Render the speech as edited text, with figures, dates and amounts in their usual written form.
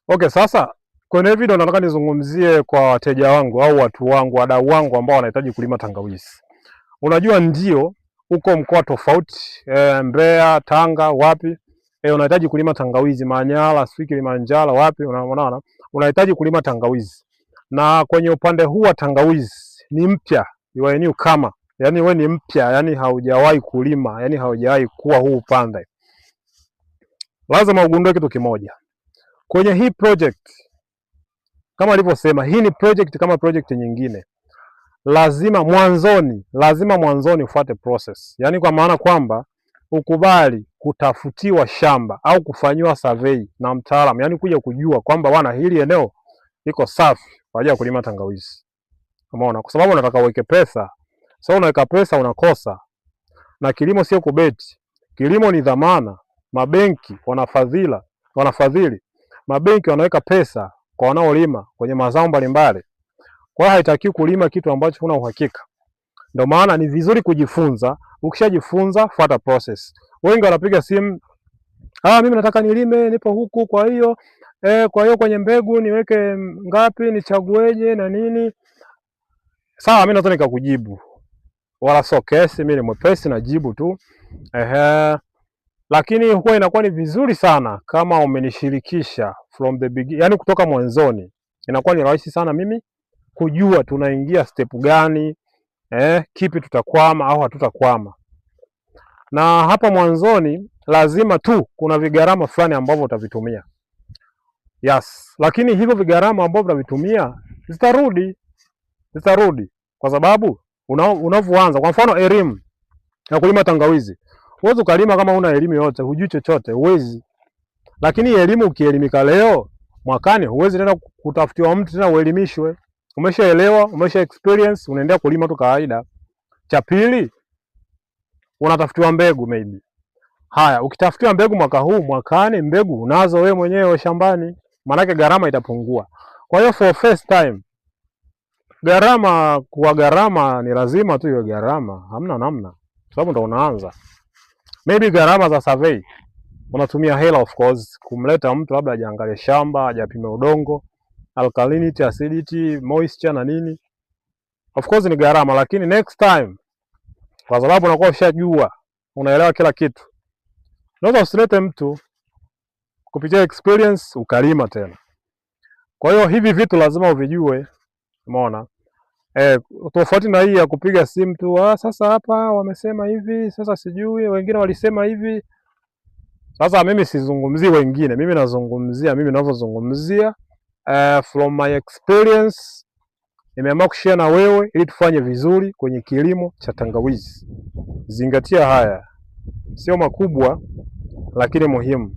Okay, sasa kwenye video nataka nizungumzie kwa wateja wangu au watu wangu, wadau wangu ambao wanahitaji kulima tangawizi. Unajua ndio uko mkoa tofauti, Mbeya, Tanga, wapi unahitaji kulima tangawizi, Manyara, sijui Kilimanjaro, wapi, unaona unahitaji kulima tangawizi. Na kwenye upande huu wa tangawizi ni mpya, you are new kama, yani wewe ni mpya, yani haujawahi kulima, yani haujawahi kuwa huu upande. Lazima ugundue kitu kimoja kwenye hii project, kama alivyosema, hii ni project kama project nyingine, lazima mwanzoni ufuate process, yaani kwa maana kwamba ukubali kutafutiwa shamba au kufanyiwa survey na mtaalamu, yaani kuja kujua kwamba bwana, hili eneo liko safi kwa ajili ya kulima tangawizi. Umeona? Kwa sababu unataka uweke pesa. Sasa unaweka pesa unakosa. Na kilimo sio kubeti. Kilimo ni dhamana. Mabenki wanafadhili. Mabenki wanaweka pesa kwa wanaolima kwenye mazao mbalimbali. Kwa hiyo haitakiwi kulima kitu ambacho huna uhakika. Ndio maana ni vizuri kujifunza. Ukishajifunza fuata process. Wengi wanapiga simu, ah, mimi nataka nilime, nipo huku, kwa hiyo kwenye mbegu niweke ngapi, nichagueje na nini? Sawa, mimi naweza nikakujibu, wala sio kesi, mimi ni mwepesi najibu tu. Ehe, lakini huwa inakuwa ni vizuri sana kama umenishirikisha from the beginning, yani kutoka mwanzoni, inakuwa ni rahisi sana mimi kujua tunaingia step gani, kipi tutakwama au hatutakwama. Na hapa mwanzoni lazima tu kuna vigharama fulani ambavyo utavitumia. Yes, lakini hivyo vigharama ambavyo utavitumia zitarudi, zitarudi kwa sababu unavyoanza, kwa mfano elimu ya kulima tangawizi, huwezi ukalima kama huna elimu yoyote, hujui chochote, huwezi. Lakini elimu ukielimika leo, mwakani huwezi tena kutafutiwa mtu tena uelimishwe. Umeshaelewa, umesha experience, unaendelea kulima tu kawaida. Cha pili, unatafutiwa mbegu maybe. Haya, ukitafutiwa mbegu mwaka huu, mwakani mbegu unazo wewe mwenyewe shambani, maanake gharama itapungua. Kwa hiyo for first time gharama kuwa gharama ni lazima tu iwe gharama, hamna namna, sababu ndo unaanza. Maybe gharama za survey unatumia hela of course, kumleta mtu labda ajaangalie shamba, ajapime udongo, alkalinity, acidity, moisture na nini, of course ni gharama, lakini next time, kwa sababu unakuwa ushajua, unaelewa kila kitu, unaweza usilete mtu kupitia experience ukalima tena. Kwa hiyo hivi vitu lazima uvijue, umeona? Tofauti na hii ya kupiga simu tu, ah, sasa hapa wamesema hivi, sasa sijui wengine walisema hivi. Sasa mimi sizungumzii wengine, mimi nazungumzia mimi ninavyozungumzia, from my experience nimeamua kushare na wewe ili tufanye vizuri kwenye kilimo cha tangawizi. Zingatia haya, sio makubwa lakini muhimu.